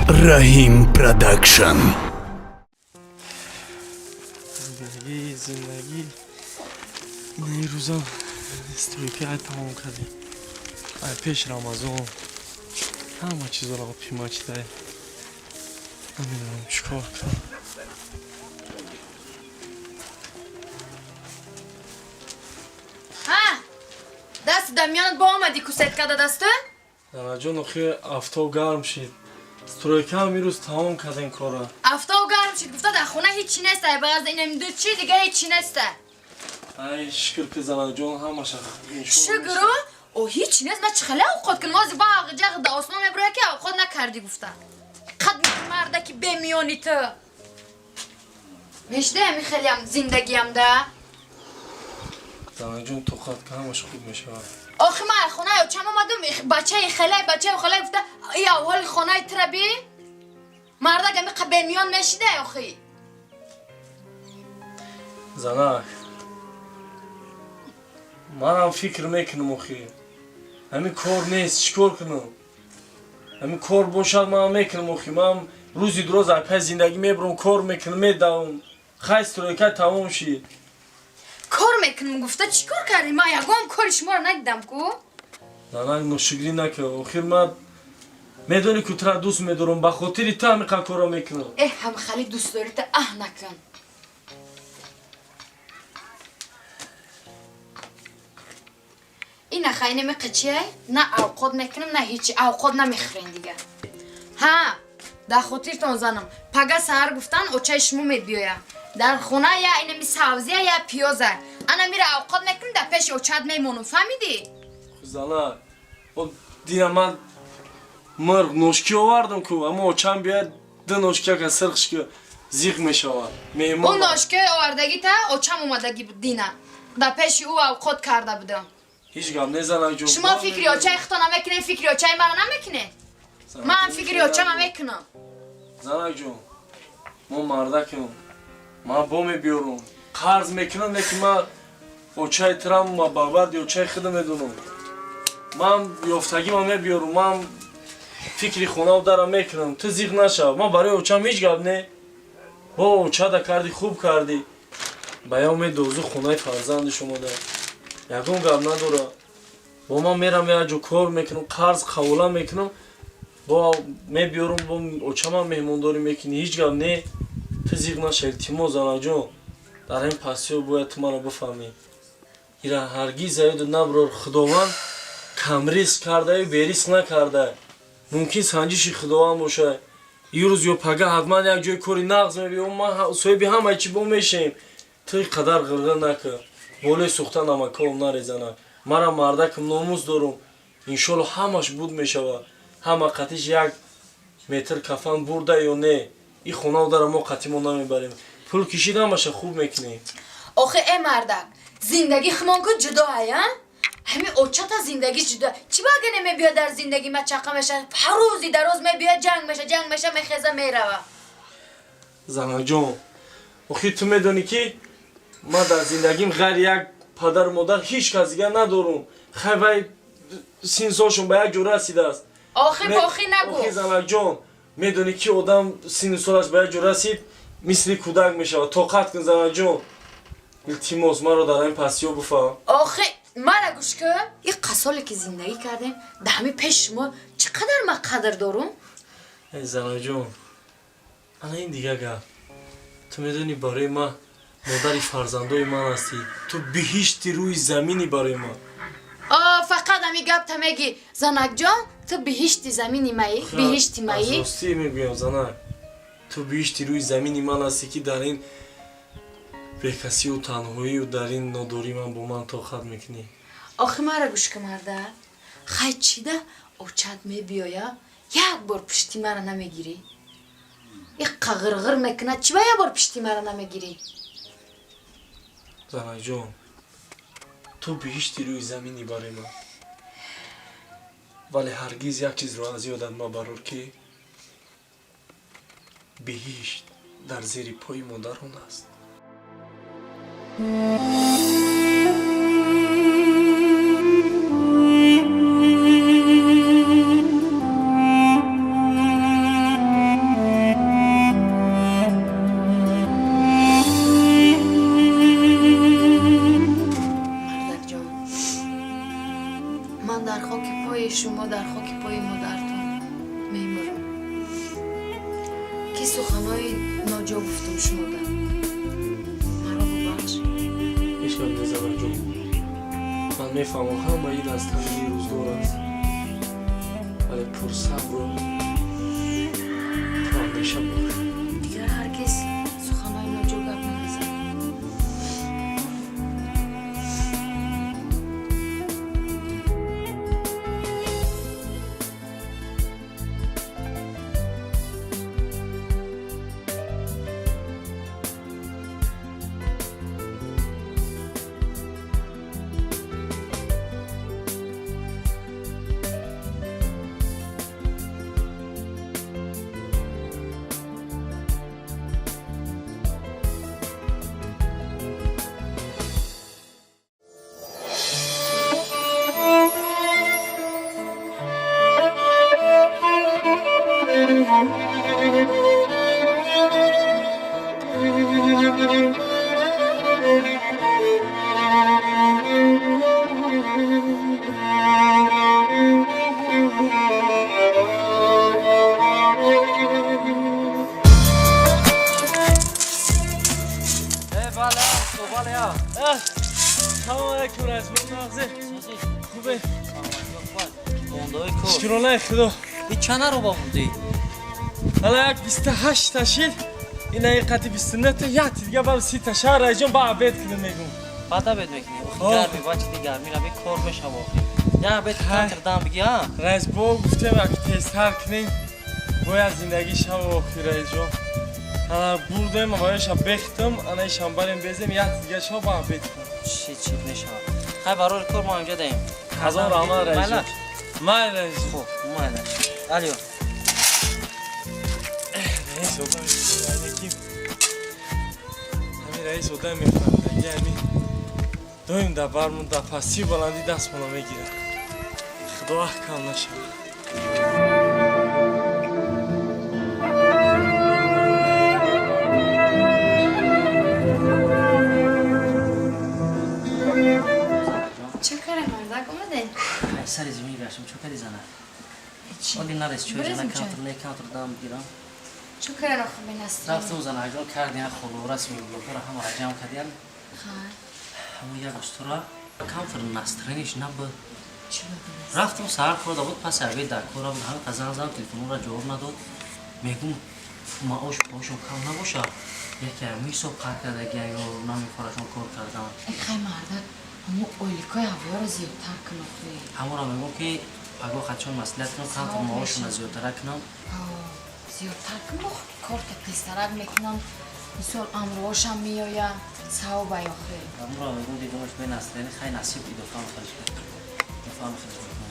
Раҳим Продакшн. Зиндагӣ, зиндагӣ. Ин рӯза стройка тамом кардем. Ай пеш Рамазон ҳама чизоро пима чидай. Намедонам чӣ кор кунам. Ҳа, даст дар миёнат бо омадӣ кусет када дасту? Занаҷон, охи афтоб гарм шид. Стройкаам ирӯз тамом кардем кора. Афтоб гарм шид гуфта дар хона ҳеҷ чи неста, ба ғараз инам ду чи дига ҳеҷ чи неста. Ай шукр ки занаҷон ҳамаша Шукру? О ҳеҷ чи нест, ман чӣ хеле овқот кунам? Ҳозир бағ ҷағ да осмон мебурояд ки овқот накардӣ гуфта. Қад марда ки бемиёни ту. Мешида ҳами хелеам зиндагиам да? Занаҷон, тоқат ка, ҳамаш хуб мешавад. Охи ман аз хонаи очам омадам, бачаи хеле, бачаи хеле гуфта, и аввали хонаи тура би? Мардак ами қа бемиён мешида охи. Занак, манам фикр мекунам охи. Ҳамин кор нест, чӣ кор кунам? Ҳамин кор бошад, манам мекунам охи. Ман рӯзи дуроз аз пай зиндагӣ мебурам, кор мекунам, медавам. Хай стройка тамом шид. Кор мекунам гуфта чӣ кор кардӣ? Ман ягон кори шуморо надидам ку? Занак, ношукрӣ накун. Охир ман медонӣ ку тура дӯст медорам, ба хотири ту ҳамин қадр корро мекунам. Э, ҳам хали дӯст дорӣ та аҳ накун. Ина хай намеқа чия? На авқот мекунам, на ҳечи, авқот намехӯрем дига. Ҳа, дар хотиртон занам. Пага саҳар гуфтан очаи шумо мебиёяд. Дар хона я инами савзия, я пиёза. Ана мира авқот мекунам, дар пеши очат мемонам, фаҳмидӣ? Занак, о дина ман мирғ ношкӣ овардам ку, аммо очам биёяд ду ношкияка сирхш ки зиқ мешавад. Меҳмон. Ӯ ношкиҳои овардагита очам омадагӣ буд дина. Дар пеши ӯ авқот карда будам. Ҳеҷ гап не, занакҷон. Шумо фикри очаи худто намекунед, фикри очаи маро намекунед? Ман фикри очама мекунам. Занакҷон, мо мардакем. Ман бо мебиёрам. Қарз мекунам, лекин ман очаи турам ма барбарди очаи худам медонам. Ман ёфтагима мебиёрам, ман фикри хонаву дарам мекунам. Ту зиқ нашав. Ман барои очам ҳеҷ гап не. Бо очада кардӣ, хуб кардӣ. Ба як умед дозу хонаи фарзанди шумо да. Ягон гап надора. Бо ман мерам як ҷо кор мекунам, қарз қавола мекунам, бо мебиёрам, бо очамам меҳмондорӣ мекунӣ. Ҳеҷ гап не. Ту зиқ наша, илтимос, занаҷон. Дар ҳамин пастиҳо бояд ту маро бифаҳмӣ. Ира ҳаргиз аёдат наброр, Худованд камризқ кардаю беризқ накарда. Мумкин санҷиши Худованд бошад. Ирӯз ё пага ҳатман як ҷои кори нағз мебиём, ман соҳиби ҳамаи чӣ бо мешем. Ту ин қадар ғирғир накун. Болои сӯхта намакҳоам нарезанак. Манам мардакам, номус дорум. Иншолло ҳамаш буд мешавад. Ҳама қатиш як метр кафан бурда ё не. Ин хонаву дара мо қатимо намебарем. Пул кишид ҳамаша хуб мекунем. Охи э мардак, зиндагӣ хумон ку ҷудо ая? Ҳами очата зиндагӣ ҷудо. Чӣ ба агар намебиёд дар зиндагӣ ма чақа меша? Ҳар рӯзи дароз мебиёд, ҷанг меша, ҷанг меша, мехеза, мерава. Занаҷон, охи ту медонӣ ки ман дар зиндагим ғайри як падару модар ҳеҷ кас дигар надорум. Хай вай син солшон ба як ҷо расидааст. Охи бохӣ нагӯ. Охи занакҷон, медонӣ ки одам сину солаш ба як ҷо расид, мисли кӯдак мешавад. Тоқат кун, занаҷон. Илтимос, маро дар ҳамин пастиҳо бифаҳм. Охи мара гӯш кун. Ин қасоле ки зиндагӣ кардем, дар ҳамин пеши шумо чӣ қадар ман қадр дорум? Эй занаҷон, ана ин дига гап. Ту медонӣ барои ман модари фарзандои ман ҳастӣ. Ту биҳишти рӯи заминӣ барои ман. О, фақат ҳамин гапта мегӣ. Занакҷон, ту биҳишти замини маӣ, биҳишти маӣ. Аз ростӣ мегӯям, занак. Ту биҳишти рӯи замини ман ҳастӣ ки дар ин бекасию танҳоию дар ин нодорӣ ман бо ман тоқат мекунӣ. Охи мара гӯш кун, марда. Хай чида очат мебиёя, як бор пушти мара намегирӣ? Иққа ғирғир мекунад, чӣ ба як бор пушти мара намегирӣ? Занаҷон, ту биҳишти рӯи заминӣ барои ман. Вале ҳаргиз як чизро аз ёдат мабарор ки биҳишт дар зери пои модарон аст. Суханҳои ноҷо гуфтум шумода. Маро бубахш. Ҳеҷ гап не, Заварҷон. Ман мефаҳмам, ҳамаи ин аз тангии рӯзгор аст, вале пурсабру пурандеша бош. Дигар ҳаргиз суханҳои ноҷо гап намезанам. Салом алейкум, раис. Нағзе, хубе? Шукронаи Худо. Чана роба будӣ? Ҳала як 28-та шид, ина қати 29-та, як дига бал 30-та ша, раисҷон, ба обед кунем, мегум. Баъд обед мекунӣ? Гарми бачи, гармира бе кор мешава охи. Я обед кантр дам биги, а? Раис, бо гуфтем, як тезтар кунем, бояд зиндагӣ шава охи, раисҷон. Ана бурдем, аваёша бехтам, ана ишам барем безем, як дига шава, ба обед кунем. Чи чи мешава. Хай, барори кор, мо инҷа даем. Ҳазор раҳмат, раисҷон. Майла, раисҷон. Хуб, майла. Алё. Раис одам ки, ҳамин раис одам мефаҳмидаги, ҳамин доим дар бармон, дар пастию баландӣ дастмона мегирад. Худо аҳкам нашавад. Чӣ кара, мардак, омадем? Сари зимин гаштам, чо кади, зана? Оли нарес чой, зана, камтр не, камтр дам бигирам. Чӣ кара, хуб наст? Рафтам, зана аҷон кардиан, холора смиблокара ҳамаро ҷамъ кардиан. Ҳамон як устура камтр настроениш набуд. Рафтам, саҳар хӯрда буд, пас обед дар кора буд, ҳамин занг задам, телефонро ҷавоб надод. Мегум, маош поошон кам набоша, яке ҳамин ҳисоб қар кардагия ё намефорашон кор кардан. Хай, мардак, ҳамо ойликои ҳаворо зиёдтар кун охи. Ҳамонро мегӯм, ки пагоҳ хачон маслиҳат кунам, камтар маошона зиёдтара кунам. Зиёдтар кун, корта тезтарак мекунам, мисол, амроошам меоя, савобай охи. Ҳамонро мегӯм, дидамаш бе настроени. Хай, насиб, идофа мехелиш, идофа мехелиш мекунам.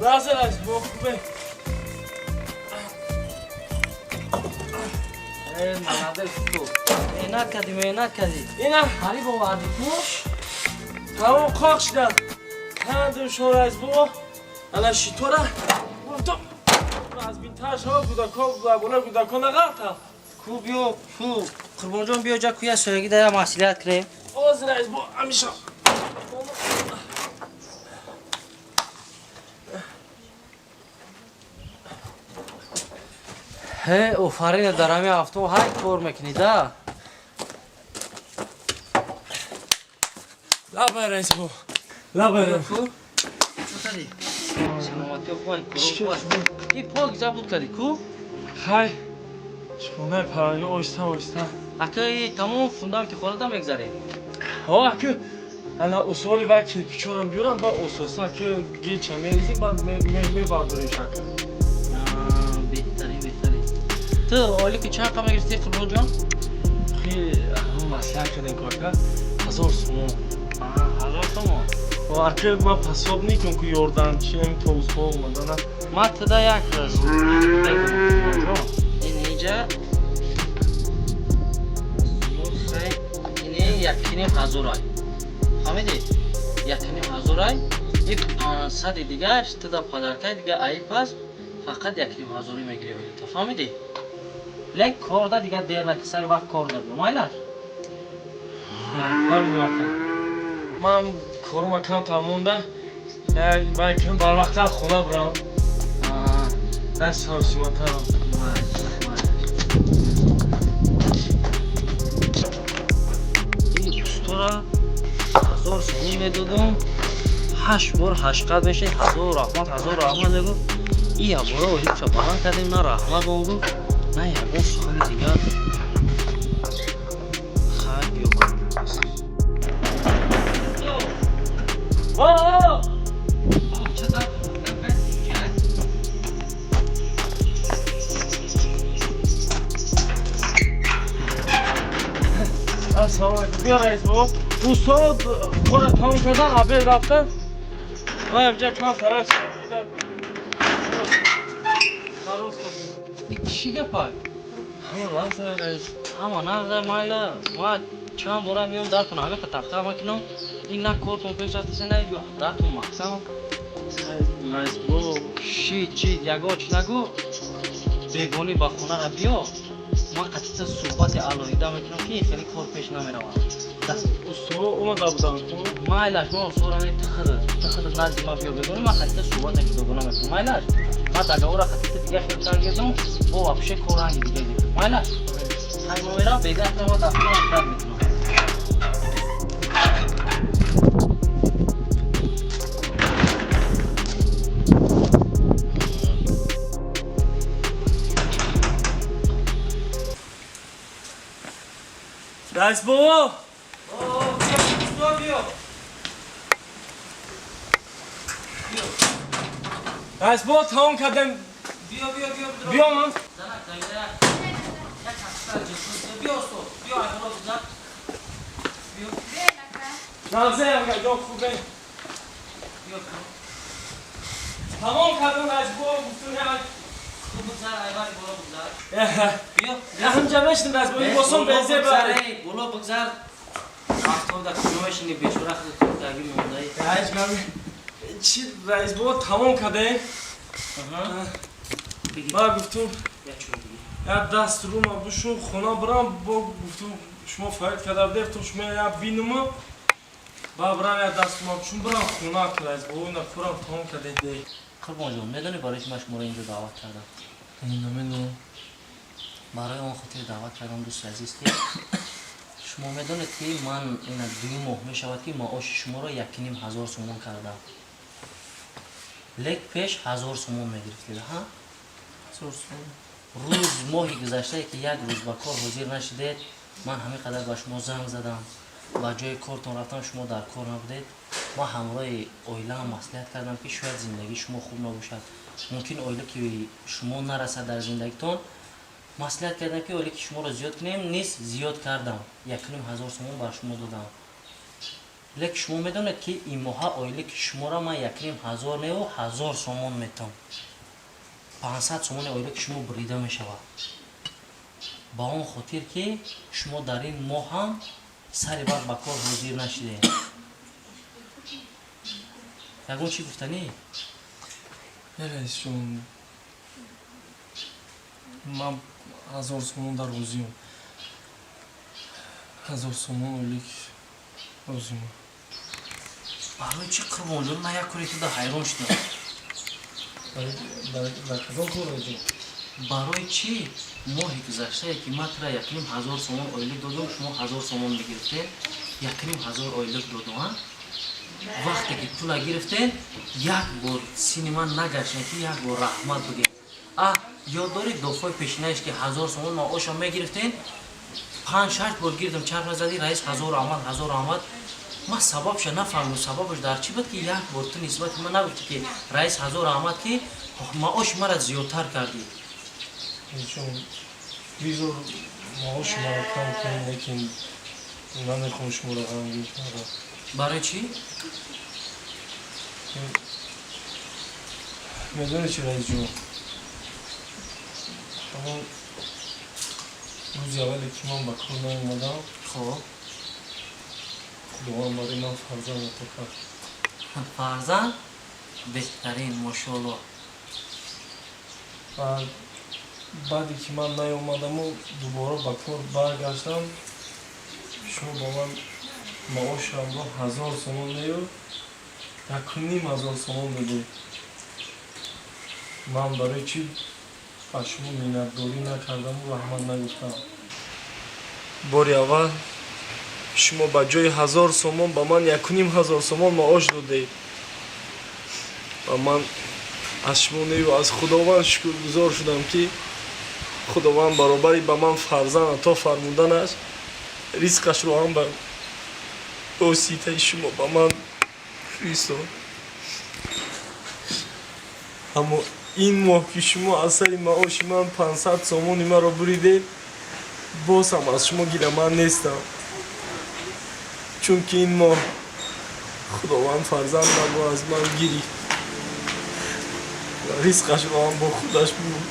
Раис, бо хубе? Меҳнат кардӣ, меҳнат кардӣ. Ина. Ҳариб овардӣ ку? Тамом, қоқ шидан кандим шо, раис бобо. Ана шитора гуфтам, аз бинтар шава, кӯдако бола, кӯдако нағалта. Ку, биё, ку, Қурбонҷон, биё ҷа, куя соягӣ дая маслиҳат кунем. Оз, раис бо, ҳамиша. Ҳе, офарина, дар ҳами ҳафто ҳай кор мекунӣ да. Лабай, раис бо, лабай. Ку, чо кардӣ? Саломатӣ, хубай? И пок забуд кардӣ ку? Хай, шиконаи паранги, оҳиста оҳиста. Ака, тамом фундаменти хонада мегзарем? Ҳо, ака, ана усоли вай кирпичонам биёрам, ба ососа ки геча мерезим, баъд мебардорем шака. Беҳтарин, беҳтарин. Ту ойлики чанд қа мегирифтӣ, Қурбонҷон? Ҳамон маслиҳат кардем ку, ака, 1000 сомон. 1000 сомон? Ака, ман пособникам ку, ёрдамчи ҳамин тобусҳо омадана. Ман туда як ин инҷа ини 1500 ай, фаҳмидӣ? 1500 ай. Ин 500 дигааш ту да падаркаи дига айб аст, фақат 1500 мегирӣ оилата, фаҳмидӣ? Лек корда дига дер наки, сари вақт кор да биё, майлаш? Ман корума камтар монда, бай кунам, барвақттар хона бирам. Даст саросиматарам. Ин устора 1000 сомон медодам, 8 бор ҳашқат мешид, ҳазор раҳмат, ҳазор раҳмат мегуфт. И якбора оҳибша баланд кардем, на раҳмат бон гуфт, на ягон сухани дигар. Хайр, биё. Ассалому алайкум. Биё, раис бобо. Устод кора тамом кардан, обед рафтан. Ман якҷа камтар Чӣ гапай? Ҳама нағза, раис. Ҳама нағза, майла. Ма чанд бора меом дартон ҳамақа тахта мекунам. Ин на кортон пеш рафтасе, на дартон мақсам. Раис бобо. Ши чи ягон чи нагӯ, бегонӣ ба хонаро биё, ман қатиса суҳбати алоҳида мекунам, ки ин хеле кор пеш намеравад. Устод омада буданд. Майлаш, ма устора не, тихиди назди ма биё бегонӣ, ман қатиса суҳбат ҷудогона мекунам, майлаш? Ман договора қатиса дига хел каргедам, бо вообще кор ранги дига гирифт, майлаш? Хай, ма мерам, бегаҳ ма дар хона рад мекунам. Раис бобо. Биё. Раис бобо, тамом кардем. Биё, биё, биё. Биё ман. Занак, зайда як ҳафта биё, устод, биё, айбола бизан, биё. Нағза, ҷон, хубе? Биё. Тамом кардем, раис бобо, гуфтум як Хуб, бигзар, айвани боло бигзар, биё. Ҳамҷа мешинем, раис бобо, либосон безе бар. Боло бигзар. Вақтҳо дар куҷо мешини, бешора, худ таги мондаи. Ҳеҷ гап. Чи, раис бобо, тамом кардем. Ба гуфтум як даст рума бушум, хона бирам. Бо гуфтум, шумо фарид карда будед, гуфтум шумо як бинума, ба бирам, як даст рума бушум, бирам хона. Раис бобо, ина курам тамом кардем. Қурбонҷон, медонӣ барои чи ман шуморо инҷо даъват кардам? Намедонам. Барои он хотир даъват кардам, дӯсти азиз, ки шумо медонед, ки ман ина 2 моҳ мешавад, ки маоши шуморо 1500 сомон кардам. Лек пеш 1000 сомон мегирифтед, ҳа? Рӯз моҳи гузаштае, ки як рӯз ба кор ҳозир нашидед, ман ҳамин қадар ба шумо занг задам, ба ҷои кортон рафтам, шумо дар кор набудед. Ман ҳамроҳи оилаам маслиҳат кардам, ки шояд зиндагии шумо хуб набошад, мумкин оила ки шумо нарасад дар зиндагитон. Маслиҳат кардам, ки оилаки шуморо зиёд кунем. Низ зиёд кардам, 1500 сомон бар шумо додам. Лекин шумо медонед, ки ин моҳа оилаки шуморо ман 1500 неву 1000 сомон метам. 500 сомони оилаки шумо бурида мешавад, ба он хотир, ки шумо дар ин моҳ ҳам сари вақт ба кор ҳозир нашидед. Ягон чӣ гуфтанӣ? Раисҷон, ман 1000 сомон дар розиам, 1000 сомон ойлик розиам. Барои чӣ, Қурбонҷон? Ман як кори туда ҳайрон шудам. Дар кадом кор, раисҷон? Барои чӣ моҳи гузаштае, ки ман тура 1500 сомон ойлик додум, шумо 1000 сомон мегирифтед, 1500 ойлик додум, а вақте ки пула гирифтед, як бор сини ман нагаштем, ки як бор раҳмат бигем? А ёд доред дофои пешинаеш, ки 1000 сомон маошам мегирифтед, панҷ шаш бор гирдам чарх мезадӣ: «Раис, ҳазор раҳмат, ҳазор раҳмат». Ман сабабша нафаҳмидам, сабабаш дар чӣ буд, ки як бор ту нисбати ман нагуфтӣ, ки «Раис, ҳазор раҳмат, ки маоши мара зиёдтар кардӣ». Раисҷон, бизор маоши маро кам кунед, лекин намехоҳам шуморо ғамгин кардам. Барои чӣ? Медонед чи, раисҷон, ҳамон рӯзи аввале, ки ман ба кор наомадам, хоб Худованд барои ман фарзанд ато кард. Фарзанд беҳтарин, мошоалло. Ва баъде ки ман наёмадаму дубора ба кор баргаштам, шумо ба ман маошамро 1000 сомон нею 1500 сомон додед. Ман барои чӣ ба шумо миннатдорӣ накардаму раҳмат нагуфтам? Бори аввал шумо ба ҷои 1000 сомон ба ман 1500 сомон маош додед ва ман аз шумо нею аз Худованд шукргузор шудам, ки Худованд баробари ба ман фарзанд ато фармуданаш, ризқашро ҳам ба воситаи шумо ба ман фиристод. Аммо ин моҳ, ки шумо аз сари маоши ман 500 сомони маро буридед, боз ҳам аз шумо гиламанд нестам, чунки ин моҳ Худованд фарзандамро аз ман гирифт ва ризқашро ҳам бо худаш бурд.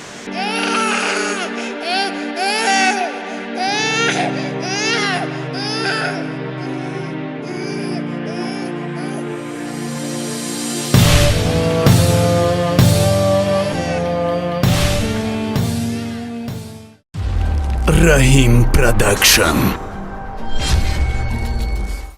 Rahim Production.